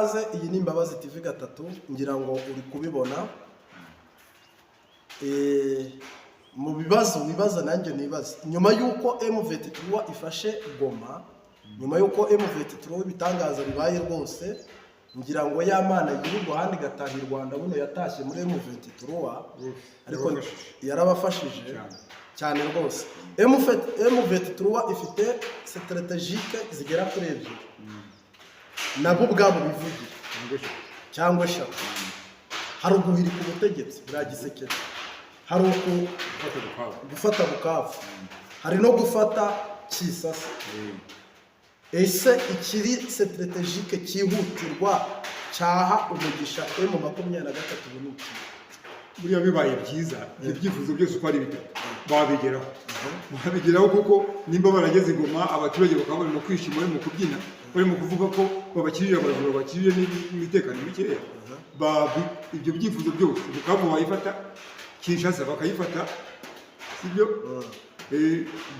Ikaze, iyi ni Imbabazi TV gatatu. Ngira ngo uri kubibona. Mu bibazo wibaza nanjye nibaza, nyuma y'uko M23 ifashe Goma, nyuma y'uko M23 ibitangaza bibaye rwose, ngira ngo ya mana y'igihugu ahandi igataha i Rwanda, buno yatashye muri M23, ariko Yarabafashije. Yarabafashije Cyane. Cyane rwose. M23 ifite stratégique zigera kuri ebyiri, nabo ubwabo bivugira, cyangwa eshatu. Hari uguhirika ubutegetsi bwa Tshisekedi, hari uku Gufata Bukavu. Gufata Bukavu, hari no gufata Kisasa. Ese ikiri stratégique cyihutirwa cyaha umugisha M23 ubu ni iki? Buriya bibaye byiza, ibyo byifuzo byose uko ari bitatu babigeraho, kuko nimba barageze i Goma, abaturage bakaba barimo kwishima, barimo kubyina, barimo kuvuga ko babakirira abajura, bakirire n'imitekano mikeya. Ibyo byifuzo byose, Bukavu bayifata, Kinshasa bakayifata, sibyo?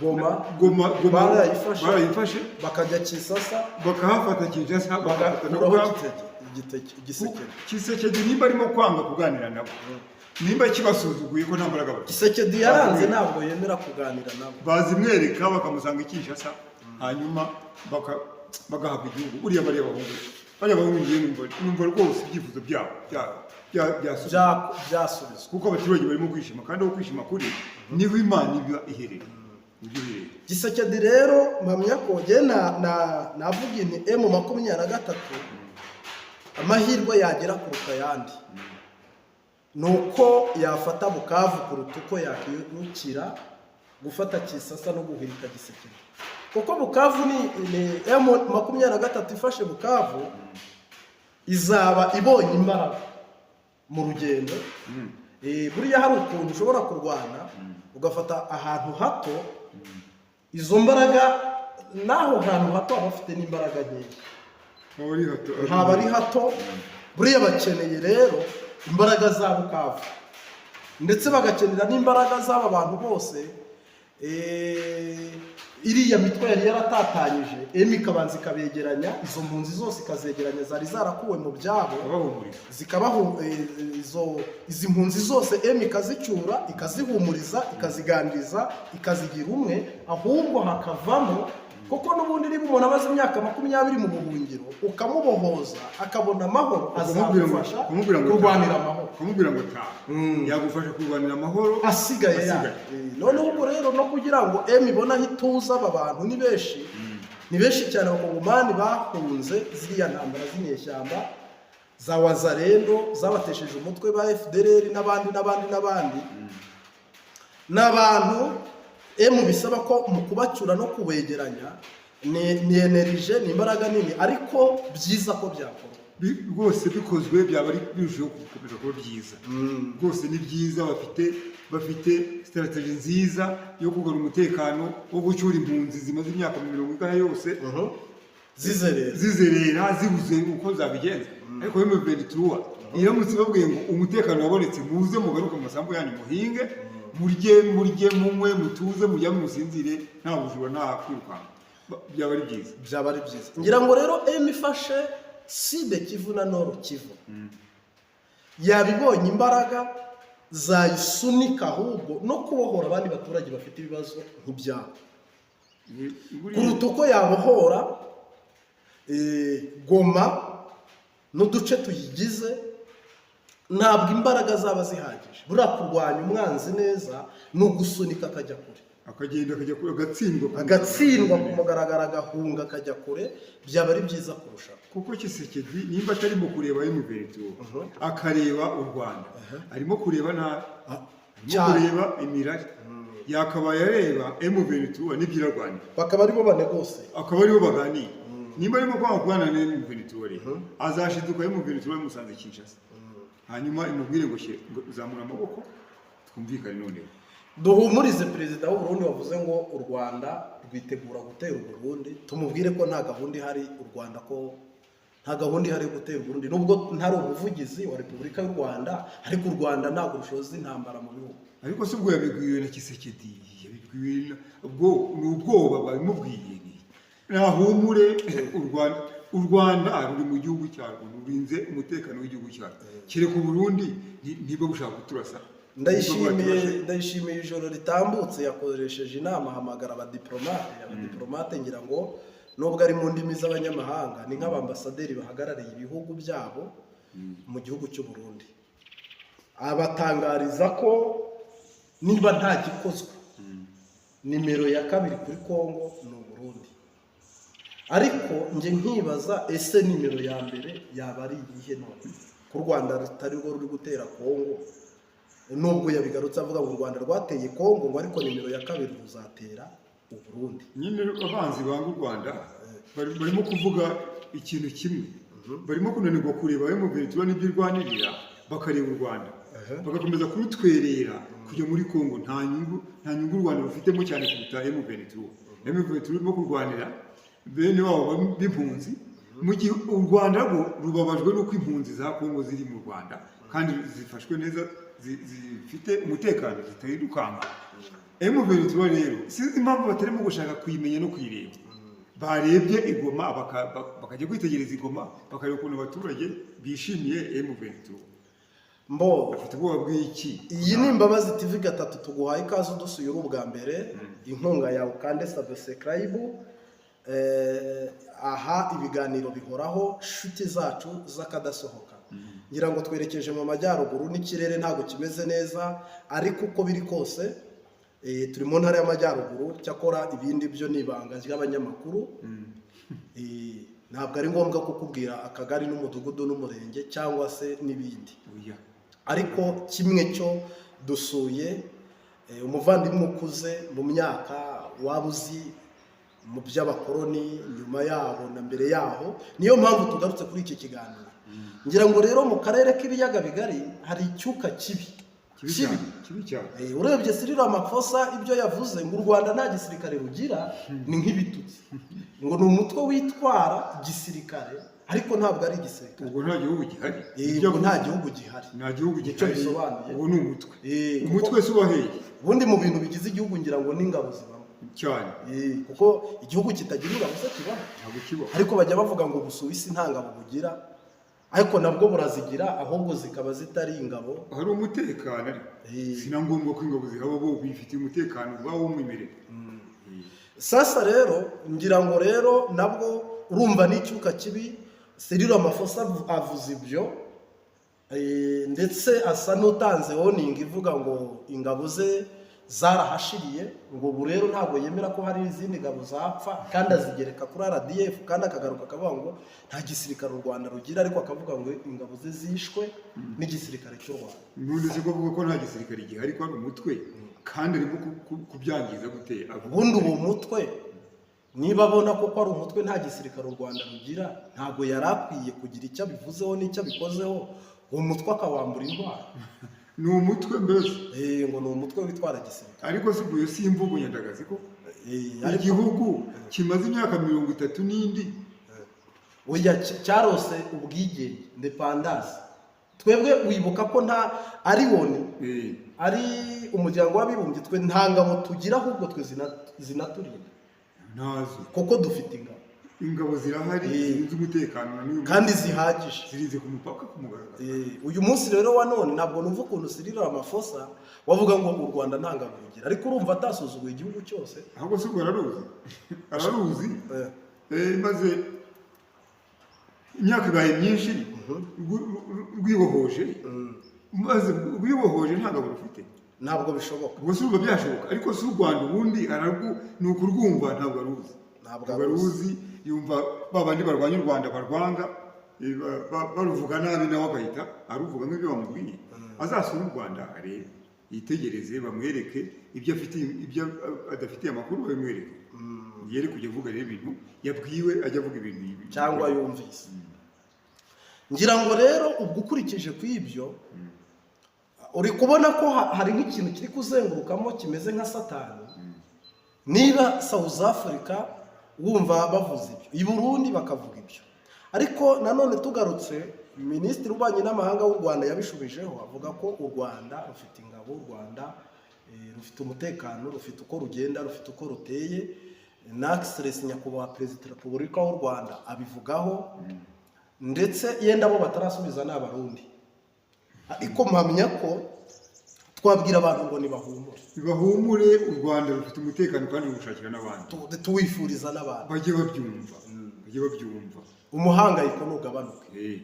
Goma. Goma Barayifashe. Barayifashe. Bakajya Kisasa. Bakahafata Kinshasa, bagafata na bagakuraho Bukavu. Tshisekedi. Tshisekedi nimba arimo kwanga kuganira nabo, nimba kibasuzuguye ko nta mbaraga bafite, Tshisekedi yaranze, ntabwo yemera kuganira nabo. Bazimwereka, bakamusanga i Kinshasa, hanyuma bagahabwa igihugu. Buriya bariya bahungu ngiye numva rwose ibyifuzo byabo byasubizwa. Byasubizwa. Kuko abaturage barimo kwishima, kandi aho kwishima kuri niho Imana iba iherereye, nibyo iherereye. Tshisekedi rero mpamya ko njye navuga inti M23 amahirwe yagera kuruta ayandi ni uko yafata Bukavu kuruta uko yakwirukira gufata Kisasa no guhirika Tshisekedi, kuko Bukavu ni M23 ifashe Bukavu izaba ibonye imbaraga mu rugendo. Buriya hari ukuntu ushobora kurwana ugafata ahantu hato, izo mbaraga n'aho hantu hato haba hafite n'imbaraga nkeya. Haba ari hato. Haba ari hato. Buriya bakeneye rero imbaraga za Bukavu, ndetse bagakenera n'imbaraga z'aba bantu bose. Iriya mitwe yari yaratatanyije, M ikabanza ikabegeranya, izo mpunzi zose ikazegeranya zari zarakuwe mu byabo. Abahumuriza. Zikabahu izo izi mpunzi zose M ikazicyura, ikazihumuriza, ikaziganiriza, ikazigira umwe, ahubwo hakavamo, kuko n'ubundi niba umuntu amaze imyaka 20 mu buhungiro, ukamubohoza akabona amahoro, Ukamubwira ngo azagufasha ukamubwira ngo kurwanira taha. amahoro. Ukamubwira ngo taha, yagufasha kurwanira amahoro asigaye ya asigaye. Noneho ubwo rero no kugira ngo M ibone aho ituza aba bantu, ni benshi, ni benshi cyane. Abakongomani bahunze ziriya ntambara z'inyeshyamba za Wazalendo zabatesheje umutwe, ba FDLR n'abandi n'abandi n'abandi, ni abantu M bisaba ko mu kubacyura no kubegeranya ni énergie, ni imbaraga nini, ariko byiza ko byakorwa. Rwose bikozwe byaba ari birushijeho gukomeza kuba byiza. Rwose ni byiza, bafite stratégie nziza yo kugarura umutekano, wo gucyura impunzi zimaze imyaka 40 yose zizerera. Zizerera, zibuze uko zabigenza. Ariko M23 iramutse babwiye ngo umutekano wabonetse, muze mugaruke mu masambu yanyu, muhinge, murye, murye, munywe, mutuze, muryame, musinzire, nta bujura, nta kwirukanka, byaba ari byiza. Byaba ari byiza. Ngira ngo rero M ifashe Sud Kivu na Nord Kivu yabibonye imbaraga zayisunika ahubwo no kubohora abandi baturage bafite ibibazo nk'ibyabo, kuruta uko yabohora Goma n'uduce tuyigize. Ntabwo imbaraga zaba zihagije. Buriya kurwanya umwanzi neza ni ugusunika akajya kure. Akagenda akajya kure, agatsindwa. Agatsindwa ku mugaragaro, agahunga akajya kure, byaba ari byiza kurushaho. Kuko Tshisekedi nimba atarimo kureba M23 akareba u Rwanda, arimo kureba nabi, arimo kureba imirari. Yakabaye areba M23 n'ibyo irarwanira, bakaba aribo banegose. Akaba aribo baganira. Nimba arimo kwanga kubana na M23 rero, azashiduka M23 yamusanze Kinshasa, hanyuma imubwire ngo ngo zamura amaboko twumvikane noneho. Duhumurize perezida w'u Burundi wavuze ngo u Rwanda rwitegura gutera u Burundi. Tumubwire ko nta gahunda ihari, u Rwanda ko nta gahunda ihari yo gutera u Burundi, nubwo ntari umuvugizi wa Repubulika y'u Rwanda, ariko u Rwanda ntabwo rushoza intambara mu bihugu. Ariko se ubwo yabibwiwe na Tshisekedi, yabibwiwe ubwo ni ubwoba babimubwiye? Ni nahumure, u Rwanda U Rwanda ruri mu gihugu cyarwo, rurinze umutekano w'igihugu cyarwo, kereka u Burundi niba bushaka kuturasa. Ndayishimiye, Ndayishimiye ijoro ritambutse yakoresheje inama, ahamagara abadiplomate. Abadiplomate, ngira ngo nubwo ari mu ndimi z'abanyamahanga, ni nk'abambasaderi bahagarariye ibihugu byabo mu gihugu cy'u Burundi, abatangariza ko niba nta gikozwe, nimero ya kabiri kuri Kongo ni Uburundi. Ariko njye nkibaza, ese nimero ya mbere yaba ari iyihe none ko u Rwanda rutari rwo ruri gutera Kongo? Nubwo yabigarutse avuga ngo u Rwanda rwateye Kongo, ngo ariko nimero ya kabiri ruzatera Uburundi. Nyine abanzi banga u Rwanda barimo kuvuga ikintu kimwe, barimo kunanirwa kureba M23 n'ibyo irwanirira, bakareba u Rwanda, bagakomeza kurutwerera kujya muri Kongo. Nta nyungu, nta nyungu u Rwanda rufitemo cyane kuruta M23. M23 irimo kurwanira bene wabo b'impunzi, mu gihe u Rwanda rwo rubabajwe n'uko impunzi za Kongo ziri mu Rwanda kandi zifashwe neza, zifite umutekano, zitayirukanka. M23 rero sinzi impamvu batarimo gushaka kuyimenya no kuyireba. Barebye i Goma, bakajya kwitegereza i Goma, bakareba ukuntu abaturage bishimiye M23. Mbo Bafite ubwoba bw'iki? Iyi ni Imbabazi TV gatatu, tuguhaye ikaze udusuye uri ubwa mbere. Inkunga yawe ukande subscribe. Aha ibiganiro bihoraho, nshuti zacu z'akadasohoka. Ngira ngo twerekeje mu majyaruguru, n'ikirere ntabwo kimeze neza, ariko uko biri kose turi mu ntara y'amajyaruguru. Cyakora ibindi byo ni ibanga ry'abanyamakuru. Ntabwo ari ngombwa kukubwira akagari n'umudugudu n'umurenge cyangwa se n'ibindi. Oya. Ariko kimwe cyo, dusuye umuvandimwe ukuze mu myaka, waba uzi mu by'abakoroni nyuma yaho na mbere yaho, niyo mpamvu tugarutse kuri iki kiganiro. Ngira ngo rero mu karere k'ibiyaga bigari hari icyuka kibi. Kibi cyane, kibi cyane. Urebye Cyril Ramaphosa ibyo yavuze ngo u Rwanda nta gisirikare rugira, ni nk'ibitutsi, ngo ni umutwe witwara gisirikare ariko ntabwo ari igisirikare. Ubwo nta gihugu gihari. Ubwo nta gihugu gihari. Nta gihugu Nicyo gihari. bisobanuye. Ubu ni umutwe. Umutwe se ubaheye? Ubundi mu bintu bigize igihugu ngira ngo n'ingabo zibamo. Cyane. Kuko igihugu kitagira ingabo se kibaho? Ntabwo kibaho. Ariko bajya bavuga ngo Ubusuwisi nta ngabo bugira, ariko nabwo burazigira, ahubwo zikaba zitari ingabo. Hari umutekano ariko si na ngombwa ko ingabo zihaba, bo bifitiye umutekano ubwabo w'umwimerere. Sasa rero ngira ngo rero nabwo urumva n'icyuka kibi. Cyril Ramaphosa avuze ibyo, ndetse asa n'utanze warning ivuga ngo ingabo ze zarahashiriye, ngo ubu rero ntabwo yemera ko hari izindi ngabo zapfa, kandi azigereka kuri RDF, kandi akagaruka akavuga ngo nta gisirikare u Rwanda rugira, ariko akavuga ngo ingabo ze zishwe n'igisirikare cy'u Rwanda. None se ko avuga ko nta gisirikare gihari, ko ari umutwe, kandi arimo kubyangiza gute? Avuga Ubundi uwo mutwe, niba abona ko ari umutwe, nta gisirikare u Rwanda rugira, ntabwo yari akwiye kugira icyo abivuzeho n'icyo abikozeho, uwo mutwe akawambura intwaro. Ni umutwe mbese. Ngo ni umutwe witwara gisirikare. Ariko si ubwo, iyo si imvugo nyandagazi ko Ariko igihugu kimaze imyaka 30 n'indi. Oya, cyarose ubwigenge, indépendance. Twebwe wibuka ko nta ari ONU, ari umuryango w'abibumbye, twe nta ngabo tugira, ahubwo twe zinaturinda. Ntazo. Kuko dufite ingabo. Ingabo zirahari, zirinze umutekano na n'uyu Kandi munsi. zihagije. Zirinze ku mupaka ku mugaragaro. Uyu munsi rero wa none ntabwo numva ukuntu Cyril Ramaphosa wavuga ngo u Rwanda nta ngabo rugira, ariko urumva atasuzuguye igihugu cyose. Ahubwo si ubwo araruzi, araruzi. Maze imyaka ibaye myinshi rwibohoje, maze rwibohoje nta ngabo rufite. Ntabwo bishoboka. Ubwo si urumva byashoboka? Ariko si u Rwanda ubundi ni ukurwumva, ntabwo aruzi. Ntabwo Ntabwo aruzi. aruzi. Yumva ba bandi barwanya u Rwanda barwanga, baruvuga nabi, nawe agahita aruvuga nk'ibyo bamubwiye. Azasure u Rwanda arebe, yitegereze, bamwereke ibyo afite, ibyo adafitiye amakuru babimwereke, yere kujya avuga rero ibintu yabwiwe, ajya avuga ibintu Cyangwa yumvise. Ngira ngo rero ubwo ukurikije ku ibyo uri kubona ko hari nk'ikintu kiri kuzengurukamo kimeze nka Satani. Niba South Africa wumva bavuze ibyo, i Burundi bakavuga ibyo, ariko nanone tugarutse, minisitiri w'ububanyi n'amahanga w'u Rwanda yabishubijeho, avuga ko u Rwanda rufite ingabo, u Rwanda rufite umutekano, rufite uko rugenda, rufite uko ruteye. Na Excellency Nyakubahwa Perezida wa Repubulika w'u Rwanda abivugaho, ndetse yenda bo batarasubiza ni Abarundi, ariko mpamya ko twabwira abantu ngo nibahumure. Bahumure, u Rwanda rufite umutekano kandi ruwushakira n'abandi. Tuwifuriza n'abantu. Bajye babyumva, bajye babyumva. Umuhangayiko ntugabanuke,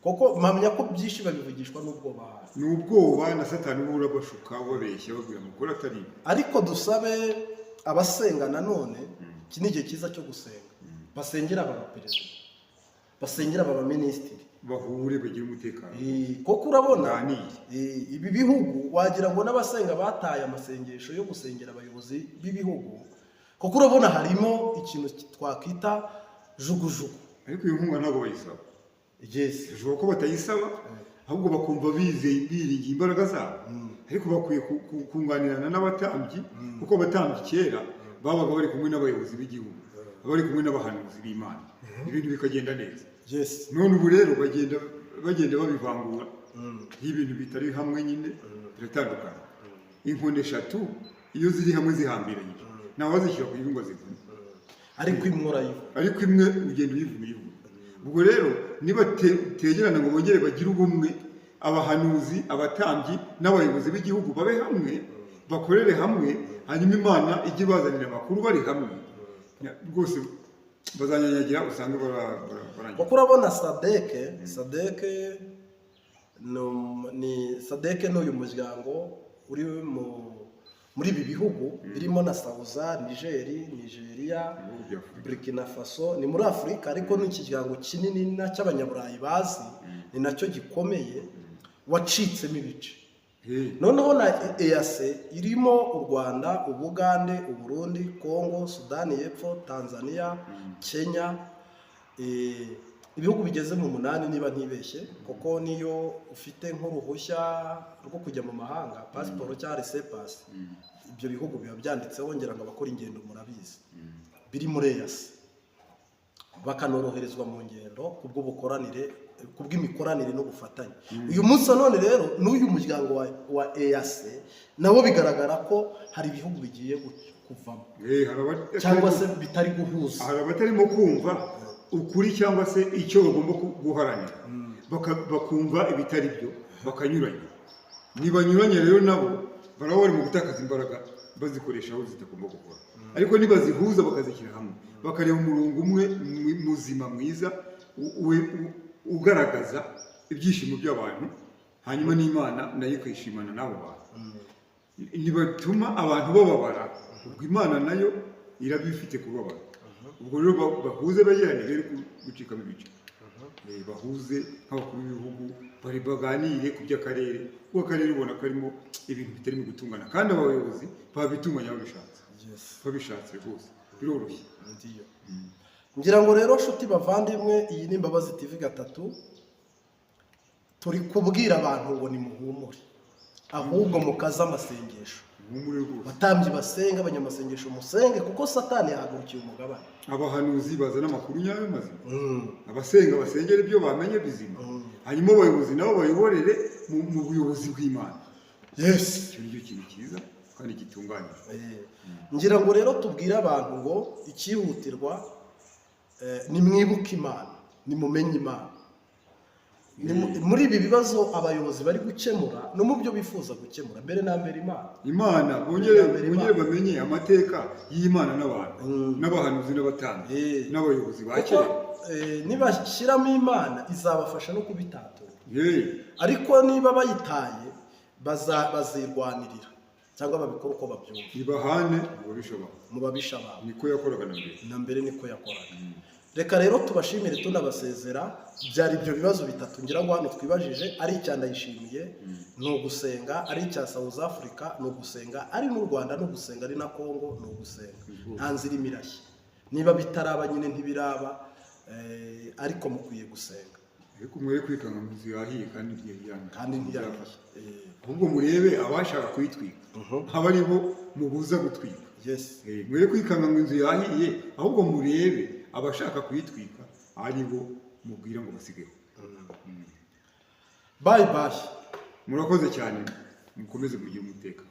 kuko mpamya ko byinshi babivugishwa n'ubwoba. Ni ubwoba na Satani uba urabashuka, ubabeshya, babwira amakuru atari. Ariko dusabe abasenga nanone, iki ni igihe cyiza cyo gusenga, basengera aba baperezida, basengera aba baminisitiri. Bahure, bagire umutekano. Kuko urabona Baganire. Ibi bihugu wagira ngo n'abasenga bataye amasengesho yo gusengera abayobozi b'ibihugu, kuko urabona harimo ikintu twakwita jugujugu. Ariko iyo nkunga ntabwo bayisaba. Bishoboka ko batayisaba, ahubwo bakumva bizeye, biringiye imbaraga zabo, ariko bakwiye kunganirana n'abatambyi, kuko abatambyi kera babaga bari kumwe n'abayobozi b'igihugu, bari kumwe n'abahanuzi b'Imana, ibintu bikagenda neza. None ubu rero bagenda babivangura. Iyo ibintu bitari hamwe nyine biratandukana. Inkoni eshatu iyo ziri hamwe zihambiranyije, ntawazishyira ku ivi ngo azivune. Ariko imwe urayivuga. Ariko imwe ugenda uyivuna, uyivuna. Ubwo rero niba tegerana ngo bongere bagire ubumwe, abahanuzi, abatambyi n'abayobozi b'igihugu babe hamwe, bakorere hamwe, hanyuma Imana ijye ibazanira amakuru bari hamwe. Rwose bazanyanyagira, usange barangiye. Kuko urabona SADC, SADC ni SADC, ni uyu muryango uri muri ibi bihugu birimo na Sauza, Nigeri, Nigeria, Ibihugu bya Afurika. Burkina Faso, ni muri Afurika, ariko ni ikiryango kinini na cy'Abanyaburayi bazi, ni nacyo gikomeye, wacitsemo ibice. Noneho na EAC irimo u Rwanda, Ubugande, Uburundi, Kongo, Sudani y'Epfo, Tanzania, Kenya, ibihugu bigeze mu 8 niba ntibeshye, kuko niyo ufite nk'uruhushya rwo kujya mu mahanga, pasiporo cyangwa laissez-passer, ibyo bihugu biba byanditseho. Ngira ngo abakora ingendo murabizi, biri muri EAC bakanoroherezwa mu ngendo kubw'ubukoranire, kubw'imikoranire n'ubufatanye. Uyu munsi wa none rero n'uyu muryango wa EAC nawo bigaragara ko hari ibihugu bigiye kuvamo Hari cyangwa se bitari guhuza. Hari abatarimo kumva ukuri cyangwa se icyo bagomba guharanira, bakumva ibitari byo, bakanyuranya. Nibanyuranya rero nabo baraba bari mu gutakaza imbaraga, bazikoresha aho zitagomba gukora. Ariko nibazihuza, bakazishyira hamwe, bakareba umurongo umwe muzima, mwiza, ugaragaza ibyishimo by'abantu, hanyuma n'Imana nayo ikishimana n'abo bantu. Nibatuma abantu bababara, ubwo Imana nayo iraba ifite kubabara. Ubwo rero bahuze, begerane, bere gucikamo ibice. Bahuze nk'abakuru b'ibihugu, bari baganire ku by'akarere, kuko akarere ubona karimo ibintu bitarimo gutungana, kandi abayobozi babitunganya babishatse. Babishatse rwose biroroshye. Ndiyo. Ngira ngo rero nshuti bavandimwe, iyi ni Imbabazi TV 3, turi kubwira abantu ngo nimuhumure, ahubwo mukaze amasengesho. Muhumure rwose. Batambyi basenga, abanyamasengesho musenge, kuko Satani yahagurukiye umugabane. Abahanuzi bazana amakuru nyayo mazima, abasenga basengera ibyo bamenye bizima, hanyuma abayobozi nabo bayoborere mu buyobozi bw'Imana. Icyo ni cyo kintu cyiza kandi gitunganyije. Ngira ngo rero tubwire abantu ngo icyihutirwa, nimwibuke Imana, nimumenye Imana. Muri ibi bibazo abayobozi bari gukemura no mu byo bifuza gukemura, mbere na mbere Imana. Imana, bongere Mbere bongere Imana. bamenye amateka y'Imana n'abantu n'abahanuzi n'abatambyi n'abayobozi ba Kuko kera. Nibashyiramo Imana izabafasha no kubitatura. Ariko niba bayitaye, bazirwanirira cyangwa babikora uko babyumva. Ibahane mu babisha babo. Mu babisha babo. Niko yakoraga na mbere. Na mbere niko yakoraga. Reka rero tubashimire tunabasezera. Byari ibyo bibazo bitatu ngira ngo hano twibajije: ari icya Ndayishimiye ni ugusenga, ari icya South Africa ni ugusenga, ari n'u Rwanda ni ugusenga, ari na Congo ni ugusenga. Nta nzira imirashye, niba bitaraba nyine ntibiraba, ariko mukwiye gusenga. Ariko mwere kwikanga mu nzu yahiye kandi ntiyari Kandi ntiyarahiye. Ahubwo murebe abashaka kuyitwika, aba ari bo mubuza gutwika. Mwere kwikanga ngo inzu yahiye, ahubwo murebe abashaka kuyitwika ari bo mubwira ngo basigeho. Bye bye. Murakoze cyane, mukomeze mugire umutekano.